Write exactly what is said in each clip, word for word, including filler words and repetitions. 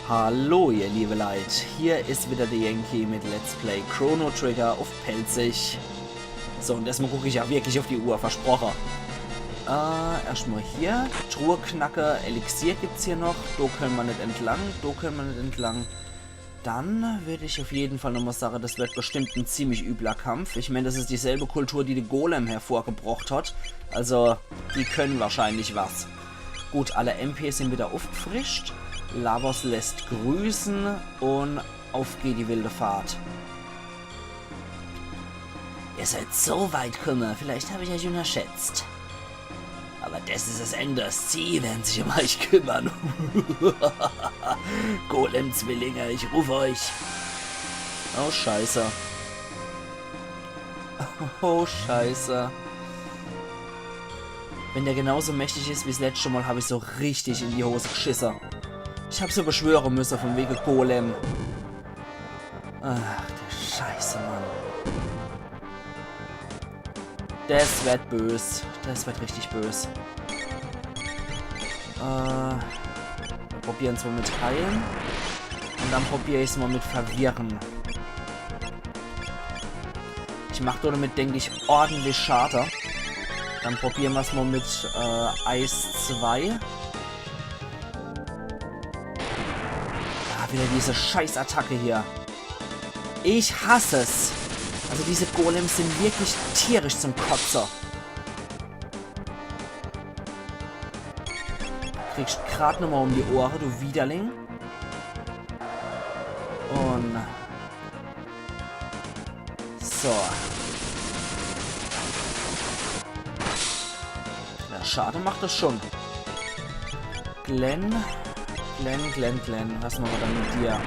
Hallo, ihr liebe Leit, hier is wieder de Yankee mit Let's Play Chrono Trigger uff Pälzisch. So, un desmol guck ich aa wirklich uff die Uhr, versproche. Äh, erschtmol hier, Truhe knacke, Elixier gibt's hier noch, do kenne mer net entlang, do kenne mer net entlang. Dann würd ich uff jeden Fall nochmol sage, des werd bestimmt en ziemlich übler Kampf. Ich mein, des is dieselbe Kultur, die de Golem hervorgebrocht hat. Also, die kenne wahrscheinlich was. Gut, alle M Ps sin wieder uffgefrischt. Lavos lässt grüße un uff geht die wilde Fahrt. Ihr seid so weit kumme, vielleicht hab ich eich unnerschätzt. Awwer des is des End. Sie werre sich um eich kümmere. Golem-Zwillinge, ich ruf eich. Oh, Scheiße. Oh, Scheiße. Wenn der genauso mächtig is wie's letschte Mol, hab ich so richtig in die Hos geschisse. Ich hab so beschwöre müsse, vun wege Golem. Ach, du Scheiße, Mann. Des werd bös. Des werd richtig bös. Äh, mir probiere's mol mit Heile. Un dann probier ich's mol mit Verwirre. Ich mach do demit, denk ich, ordentlich Schade. Dann probiere mer's mol mit, äh, Eis zwei. Ah, wieder diese Scheißattacke hier. Ich hass es. Also diese Golems sin wirklich tierisch zum Kotze. Kriegst grad nochmol um die Ohre, du Widerling. Un so. Ja, Schade macht des schun. Glenn, Glenn, Glenn, Glenn. Was mache mer dann mit dir?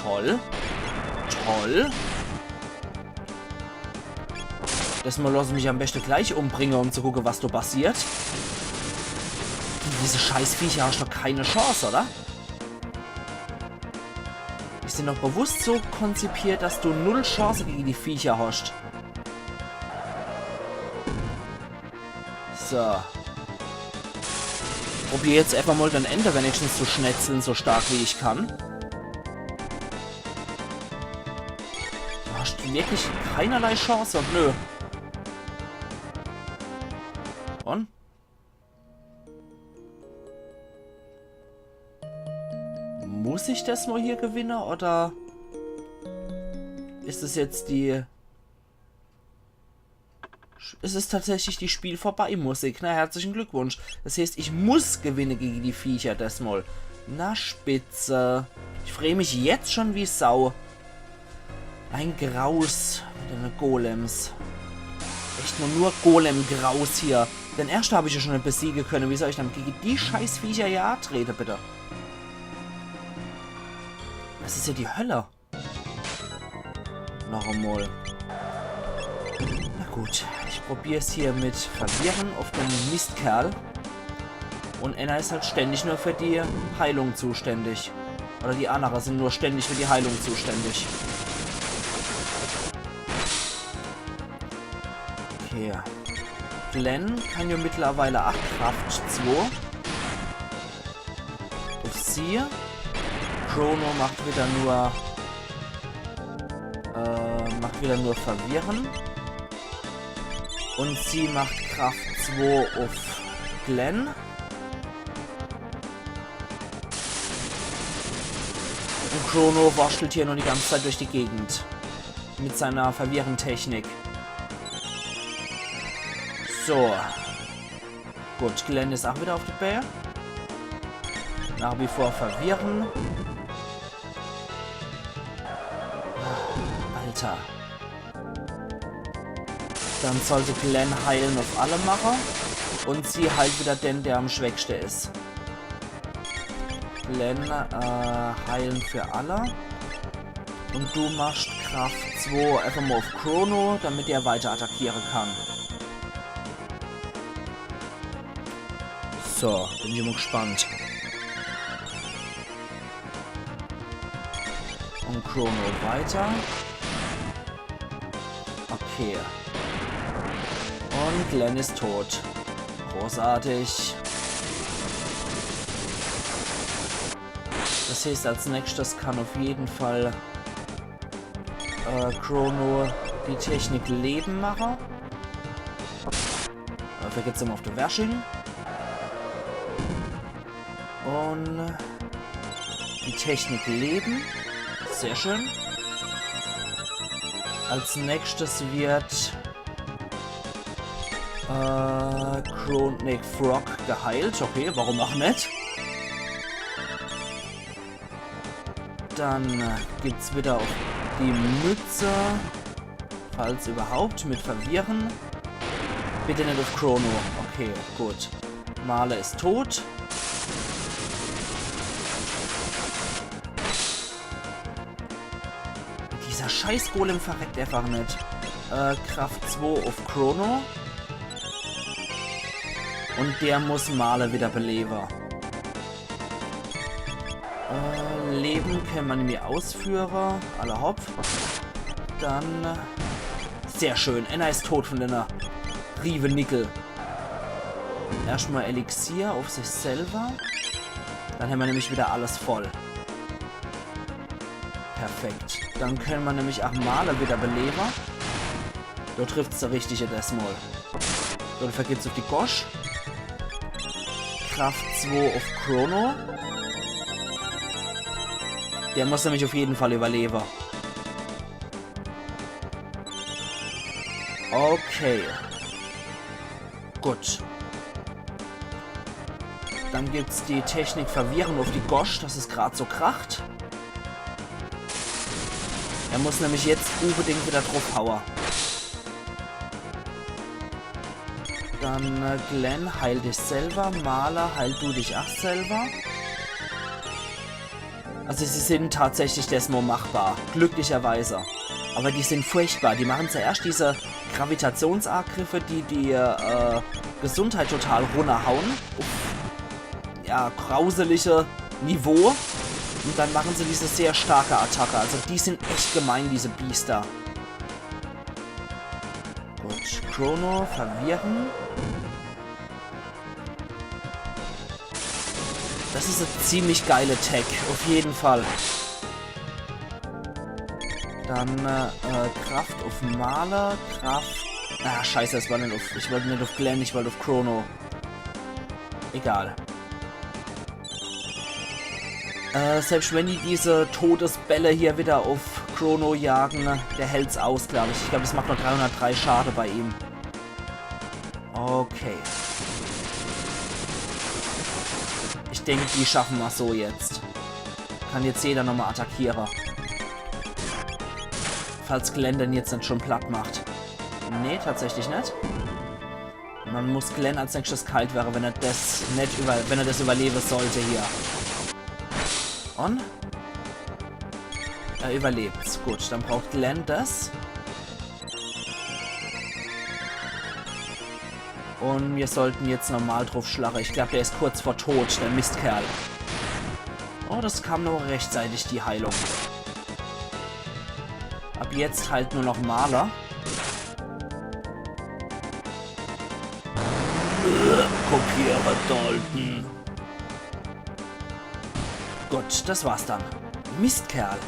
Toll. Toll. Desmol loss ich mich am beschte gleich umbringe, um zu gucke, was do passiert. Gege diese Scheißviecher hascht doch kee Chance, oder? Die sin doch bewusst so konzipiert, dass du null Chance gege die Viecher hascht. So. Ich probier jetzt einfach mol, den Ender wenigstens zu schnetzeln, so stark wie ich kann. Du hascht wirklich keinerlei Chance, nö. Un? Muss ich desmol hier gewinne, oder is es jetzt die... Es is tatsächlich die Spiel-vorbei-Musik. Na, herzlichen Glückwunsch. Des heißt, ich muss gewinne gege die Viecher desmol. Na, spitze. Ich free mich jetzt schun wie Sau. Ein Graus mit dene Golems. Echt nur, nur Golem-Graus hier. Den erschte hab ich jo schun net besiege kenne. Wie soll ich dann gege die Scheißviecher hier atrete, bitte? Des is jo die Hölle. Noch emol. Na gut, ich probier's hier mit Verwirre uff den Mistkerl. Un eener is halt ständig nur für die Heilung zuständig. Oder die annere sin nur ständig für die Heilung zuständig. Okay. Glenn kann jo mittlerweile aa Kraft zwo. Uff sie. Chrono macht wieder nur, äh, macht wieder nur Verwirre. Un sie macht Kraft zwo uff Glenn. Un Chrono wurschtelt hier nur die ganze Zeit durch die Gegend. Mit seiner Verwirre-Technik. So. Gut, Glenn is aa wieder uff de Bää. Nach wie vor Verwirre. Alter. Dann sollt Glenn Heile uff alle mache. Un sie heilt wieder den, der am schwächschte is. Glenn, äh, Heile für alle. Un du machst Kraft zwo einfach mol uff Chrono, damit er weiter attackiere kann. So, bin ich mol gespannt. Un Chrono weiter. Okay. Un Glenn is tot. Großartig. Das heißt, als nächstes kann auf jeden Fall äh, Chrono die Technik Leben mache. Dafür geht's immer auf die Wersching. Und die Technik Leben. Sehr schön. Als nächstes wird äh, Chron nee, Frog geheilt. Okay, warum auch net? Dann äh, gibt's wieder auf die Mütze. Falls überhaupt, mit Verwirren. Bitte net auf Chrono. Okay, gut. Marle ist tot. Dieser scheiß Golem verreckt einfach net. Äh, Kraft zwei auf Chrono. Und der muss Marle wieder belewe. Äh, Leben kann man mir ausführe. Alla hopp. Dann. Äh, sehr schön. Einer ist tot von denne Riewenickel. Erstmal Elixier auf sich selber. Dann hämmer nämlich wieder alles voll. Perfekt. Dann können mer nämlich auch Marle wieder belewe. Do trifft's der Richtige desmal. So, dafür geht's auf die Gosch. Kraft zwei auf Chrono. Der muss nämlich auf jeden Fall überlewe. Okay. Gut. Dann gibt's die Technik Verwirren auf die Gosch, dass es grad so kracht. Er muss nämlich jetzt unbedingt wieder draufhaue. Dann, äh, Glenn, heil dich selber. Marle, heil du dich auch selber. Also sie sind tatsächlich desmal machbar, glücklicherweise. Aber die sind furchtbar. Die machen zuerst diese Gravitationsangriffe, die die äh, Gesundheit total runterhauen. Uff. Ja, grauselige Niveau. Und dann machen sie diese sehr starke Attacke. Also die sind echt gemein, diese Biester. Gut, Chrono, verwirren. Das ist ein ziemlich geile Tech, auf jeden Fall. Dann äh, äh, Kraft auf Marle, Kraft. Ah, scheiße, es war nicht auf. Ich wollte nicht auf Glenn, ich wollte auf Chrono. Egal. Äh, selbst wenn die diese Todesbälle hier wieder auf Chrono jagen, der hält's aus, glaub ich. Ich glaub, das macht nur dreihundertdrei Schade bei ihm. Okay. Ich denk, die schaffen mer so jetzt. Kann jetzt jeder nochmal attackieren. Falls Glenn den jetzt nicht schon platt macht. Nee, tatsächlich nicht. Man muss Glenn als nächstes kalt wäre, wenn er das nicht über, wenn er das überleben sollte hier. Und? Er überlebt's. Gut, dann braucht Glenn das. Und wir sollten jetzt normal drauf schlagen. Ich glaub, der ist kurz vor Tod, der Mistkerl. Oh, das kam noch rechtzeitig, die Heilung. Ab jetzt heilt nur noch Marle. Kopiere, Dalton. Gut, das war's dann. Mistkerl.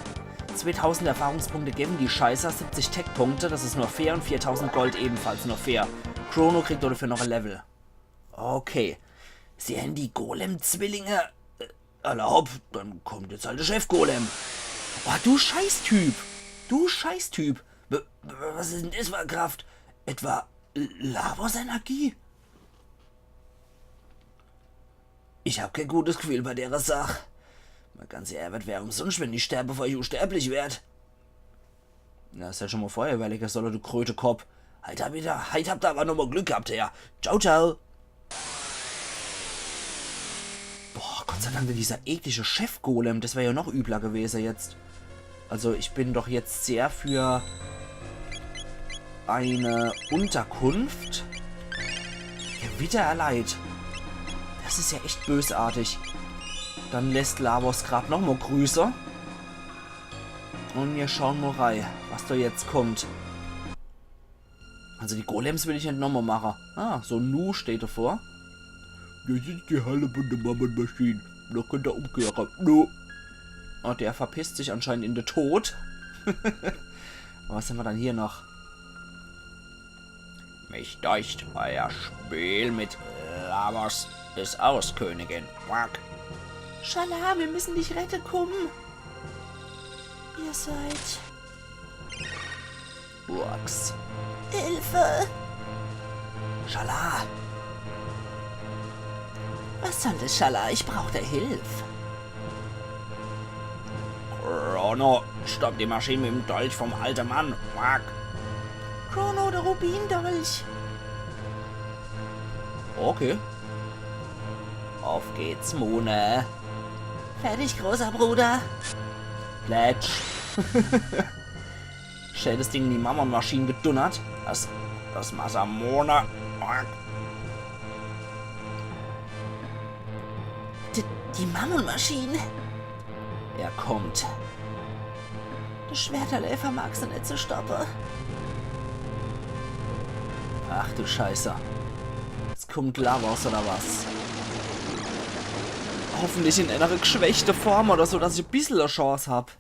Zweitausend Erfahrungspunkte geben die Scheißer, siebzig Tech-Punkte, das ist nur fair, und viertausend Gold ebenfalls nur fair. Chrono kriegt dafür noch ein Level. Okay. Sie haben die Golem-Zwillinge. Äh, alla hopp, dann kommt jetzt halt der Chef-Golem. Oh, du Scheißtyp. Du Scheißtyp. W w- was ist denn das für eine Kraft? Etwa L- Lavos-Energie? Ich hab kein gutes Gefühl bei der Sach. Mei ganze Ärwet wär umsonscht, wenn ich sterb, bevor ich unsterblich werd. Na, ist ja schon mal vorher überlegen sollen, du Krötekopp. Heit hab ich da, heit habt ihr aber nochmal Glück gehabt, Herr. Ciao, ciao. Boah, Gott sei Dank, dieser eklige Chef-Golem, das wär ja noch übler gewesen jetzt. Also ich bin doch jetzt sehr für eine Unterkunft. Gewitter erleidet. Das ist ja echt bösartig. Dann lässt Lavos grad nochmal grüße. Und wir schauen mal rein, was da jetzt kommt. Also die Golems will ich nicht nochmal machen. Ah, so Nu steht davor. Das ist die Halle von der Mammenmaschine. Da könnt ihr umkehren. Nu. Oh, der verpisst sich anscheinend in de Tod. Was hämmer dann hier noch? Mich däucht, euer Spiel mit Lavos is aus, Königin. Quack. Schalar, wir müssen dich rette, kumm. Ihr seid Orks. Hilfe! Schalar! Was soll das, Schalar? Ich brauch dei Hilf. Chrono, stopp die Maschine mit dem Dolch vom alte Mann. Quack. Chrono, der Rubindolch. Okay. Auf geht's, Mone. Fertig, großer Bruder. Plätsch. Schön das Ding in die Mammutmaschine gedunnert. Das, das Masamona. Die, die Mammutmaschine? Er kommt. Das Schwerterl vermag's net zu stoppe. Ach du Scheiße. Jetzt kommt Lavos oder was? Hoffentlich in einer geschwächte Form oder so, dass ich e bissel e Chance hab.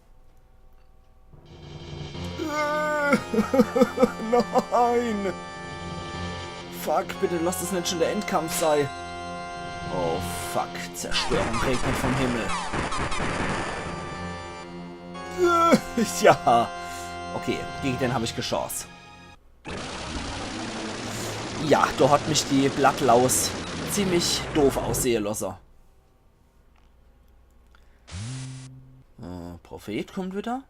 Nein! Fuck, bitte lass das net schon der Endkampf sei. Oh fuck, Zerstörung regnet vom Himmel. Ja. Okay, gegen den hab ich e Chance. Ja, do hat mich die Blattlaus ziemlich doof aussehe losse. Äh, Prophet kommt wieder.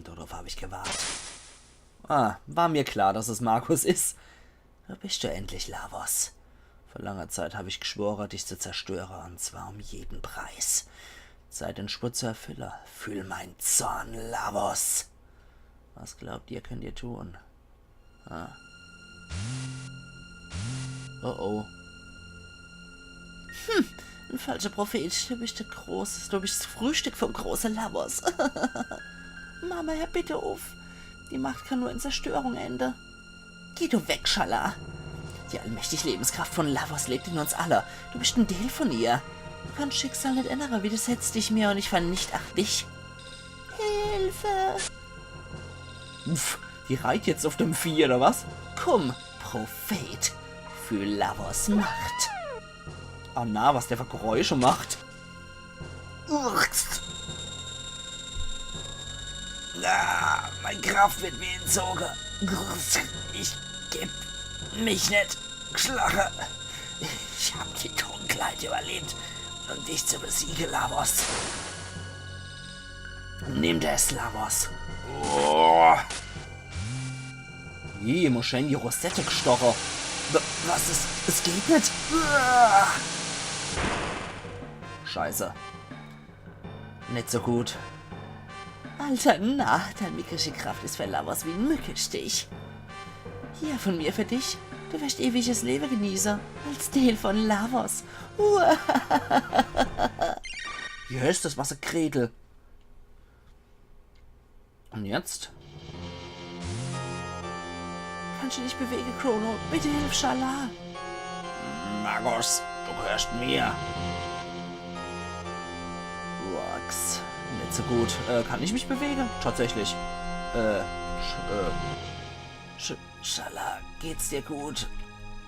Darauf hab ich gewartet. Ah, war mir klar, dass es Magus is. Wo bist du endlich, Lavos? Vor langer Zeit hab ich geschwore, dich zu zerstöre, und zwar um jeden Preis. Zeit, den Schwur zu erfülle. Fühl mein Zorn, Lavos. Was glaubt ihr, könnt ihr tun? Ah. Oh oh. Hm, ein falscher Prophet. Du bist der große, du bist das Frühstück vom großen Lavos. Mama, hör bitte auf. Die Macht kann nur in Zerstörung ende. Geh du weg, Schalar. Die allmächtige Lebenskraft von Lavos lebt in uns alle. Du bist ein Deel von ihr. Du kannst Schicksal net ändere, widersetz dich mir und ich vernicht ach dich. Hilfe! Uff, die reit jetzt auf dem Vieh, oder was? Komm, Prophet, fühl Lavos Macht. Ah na, was der für Geräusche macht. Urks. Ah, meine Kraft wird mir entzoge. Ich geb mich net geschlache. Ich hab die Dunkelheit überlebt, um dich zu besiege, Lavos. Nimm das, Lavos. Oh. Ih, muss schön die Rosette gestoche. W-, was is? Es geht net. Uah. Scheiße. Net so gut. Alter Narr, deine mickrische Kraft is für Lavos wie en Mückestich. Hier von mir für dich. Du wirst ewiges Leben genießen. Als Deel von Lavos. Uah. Yes, das war so Gretel. Und jetzt? Kannst du dich bewegen, Chrono? Bitte hilf Schalar. Magus, du gehörst mir. Lux. Net so gut. Äh, kann ich mich bewegen? Tatsächlich. Äh, sch äh, sch Schalar, geht's dir gut?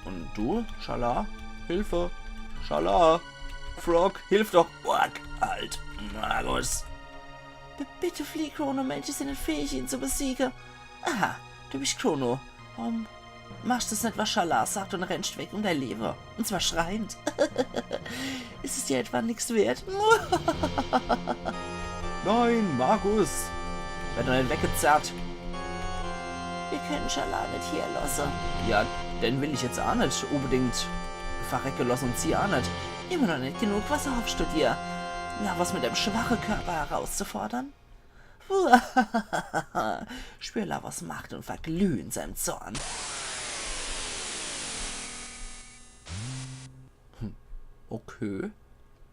Und du, Schalar? Hilfe! Schalar! Frog, hilf doch! Ork, halt! Magus! B bitte flieh, Chrono, Menschen sind net fähig, ihn zu besiegen. Aha, du bist Chrono. Warum machst du's net, was Schalar sagt, und rennst weg um dein Leben? Und zwar schreiend. Is es dir etwa nix wert? Nein, Magus! Werd doch net weggezerrt. Wir können Schalar net hier losse. Ja, den will ich jetzt ach net unbedingt verrecke losse und sie ach net. Immer noch net genug. Was erhoffst du dir? Na, was mit dem schwachen Körper herauszufordern? Spür Lavos Macht und verglüh in seinem Zorn. Hm, okay.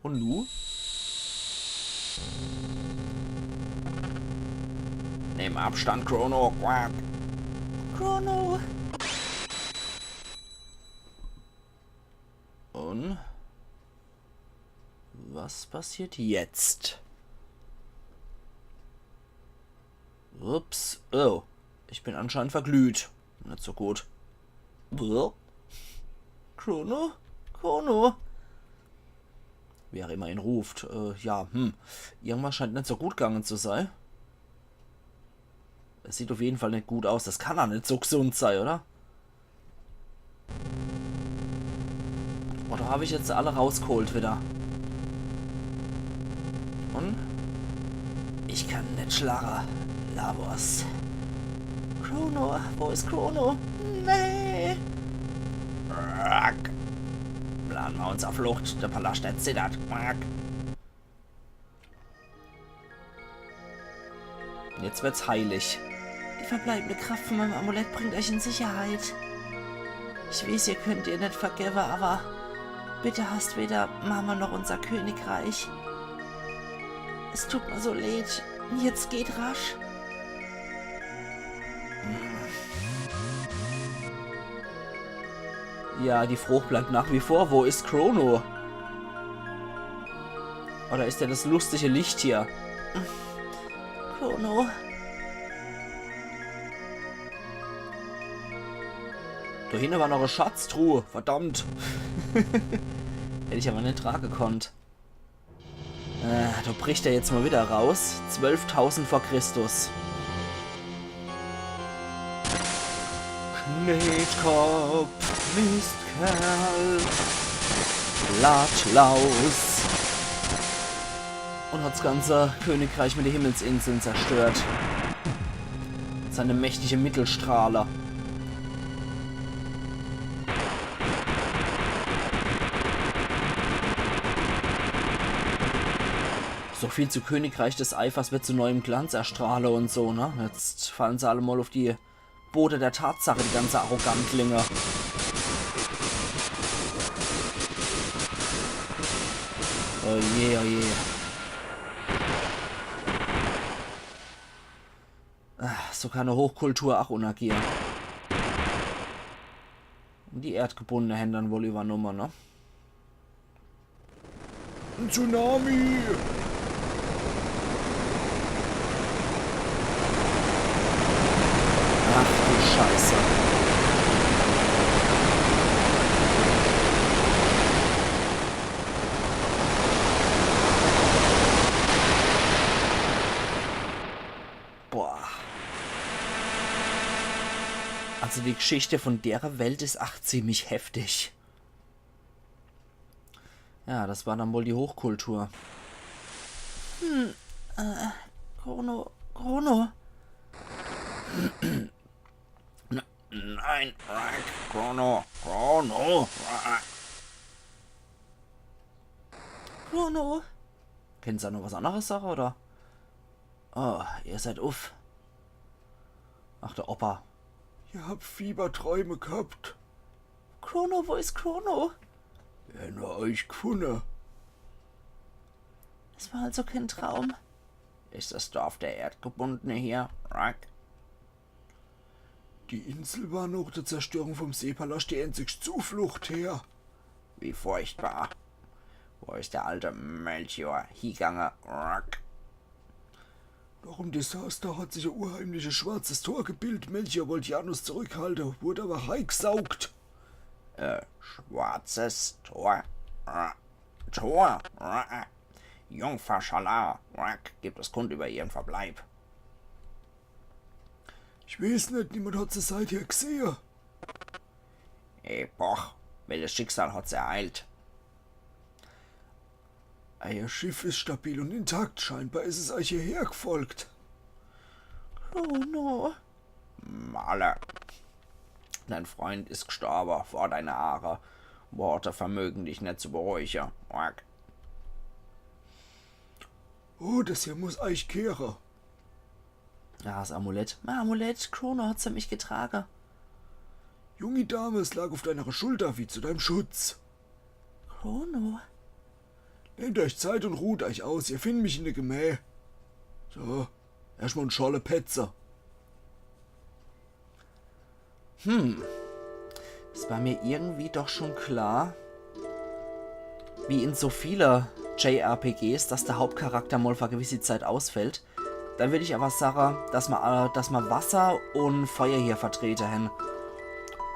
Und nu? Nimm Abstand, Chrono. Quack. Chrono. Und was passiert jetzt? Ups. Oh. Ich bin anscheinend verglüht. Net so gut. Bäh. Chrono? Chrono? Wie er immer ihn ruft. Äh, ja, hm. Irgendwas scheint net so gut gegangen zu sei. Es sieht auf jeden Fall net gut aus. Das kann doch net so gesund sei, oder? Oder hab ich jetzt alle rausgeholt wieder? Und? Ich kann net schlage. Lavos. Chrono, wo is Chrono? Nee. Plan mer uns auf Flucht. Der Palast, der zittert. Jetzt wird's heilig. Die verbleibende Kraft von meinem Amulett bringt euch in Sicherheit. Ich weeß, ihr könnt ihr net vergewwe, aber bitte hasst weder Mama noch unser Königreich. Es tut mir so leid. Jetzt geht rasch. Ja, die Frooch bleibt nach wie vor. Wo is Chrono? Oder is er das lustige Licht hier? Chrono. Do hinne war noch e Schatztruhe. Verdammt. Hätt ich aber net trage konnt. Äh, do bricht er jetzt mal wieder raus. Zwölftausend vor Christus. Knetkopf, Mistkerl, Blattlaus. Und hat's ganze Königreich mit de Himmelsinseln zerstört. Seine mächtige Mittelstrahle. So viel zu Königreich des Eifers wird zu neuem Glanz erstrahle und so, ne? Jetzt fallen se alle mal auf die Bode der Tatsache, die ganze Arrogantlinge. Oh je, oh je. Ah, so kann e Hochkultur auch unnergehe. Die Erdgebundene hän dann wohl übernumme, ne? Ein Tsunami! Ach du Scheiße. Boah. Also die Geschichte von dere Welt is ach ziemlich heftig. Ja, das war dann wohl die Hochkultur. Hm, äh, Chrono, Chrono. N-, nein, Rack, Chrono, Chrono, Rack. Chrono. Kennt ihr noch was anderes sage, oder? Oh, ihr seid uff. Ach, der Opa. Ihr habt Fieberträume gehabt. Chrono, wo is Chrono? Wer nur euch gefunne. Es war also kein Traum. Is das Dorf der Erdgebundene hier, Rack? Die Insel war noch der Zerstörung vom Seepalast die einzigste Zuflucht her. Wie furchtbar. Wo is der alte Melchior hiegange, Rack? Nach dem Desaster hat sich ein unheimliches schwarzes Tor gebildet. Melchior wollte Janus zurückhalten, wurde aber heigesaugt. Äh, schwarzes Tor? Äh, Tor? Äh, Jungfer Schalar, äh, gibt es Kund über ihren Verbleib? Ich weiß nicht, niemand hat sie seither gesehen. Epoch, welches Schicksal hat sie ereilt? Euer Schiff ist stabil und intakt. Scheinbar ist es euch hierher gefolgt. Oh no. Malle. Dein Freund ist gestorben vor deiner Aare. Worte vermögen dich nicht zu beruhigen. Quack. Oh, das hier muss euch kehren. Ja, das Amulett. Mein Amulett, Chrono hat's für mich getragen. Junge Dame, es lag auf deiner Schulter wie zu deinem Schutz. Chrono? Nehmt euch Zeit und ruht euch aus. Ihr findet mich in der Gemä. So, erstmal en Schorle petze. Hm. Es war mir irgendwie doch schon klar, wie in so viele J R P Gs, dass der Hauptcharakter mal für eine gewisse Zeit ausfällt. Dann würd ich awwer sage, dass ma, äh, dass ma Wasser un Feuer hier vertrete hen.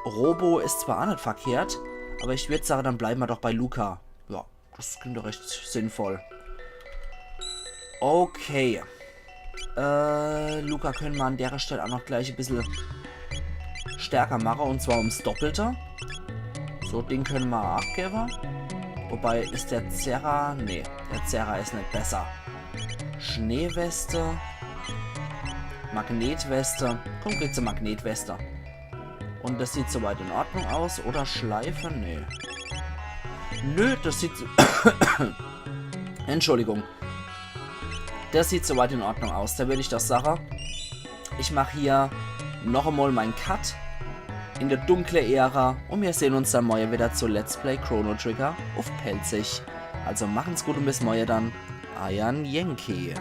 Robo is zwar aa net verkehrt, awwer ich würd sage, dann bleiwe ma doch bei Luca. Ja, das klingt doch recht sinnvoll. Okay. Äh, Luca könne ma an dere Stell aa noch gleich e bissel stärker mache, un zwar ums Doppelte. So, den könne ma abgewwe. Wobei, is der Zerra? Nee, der Zerra is net besser. Schneeweste. Magnetweste. Komm, kriegt se Magnetweste. Un das sieht soweit in Ordnung aus. Oder Schleife? Nee. Nö, das sieht so Entschuldigung. Das sieht soweit in Ordnung aus. Da würd ich doch sage, ich mach hier noch emol mein Cut in der dunkle Ära un mir sehn uns dann morje wieder zu Let's Play Chrono Trigger uff Pälzisch. Also machen's gut un bis morje dann. Eier Yankee.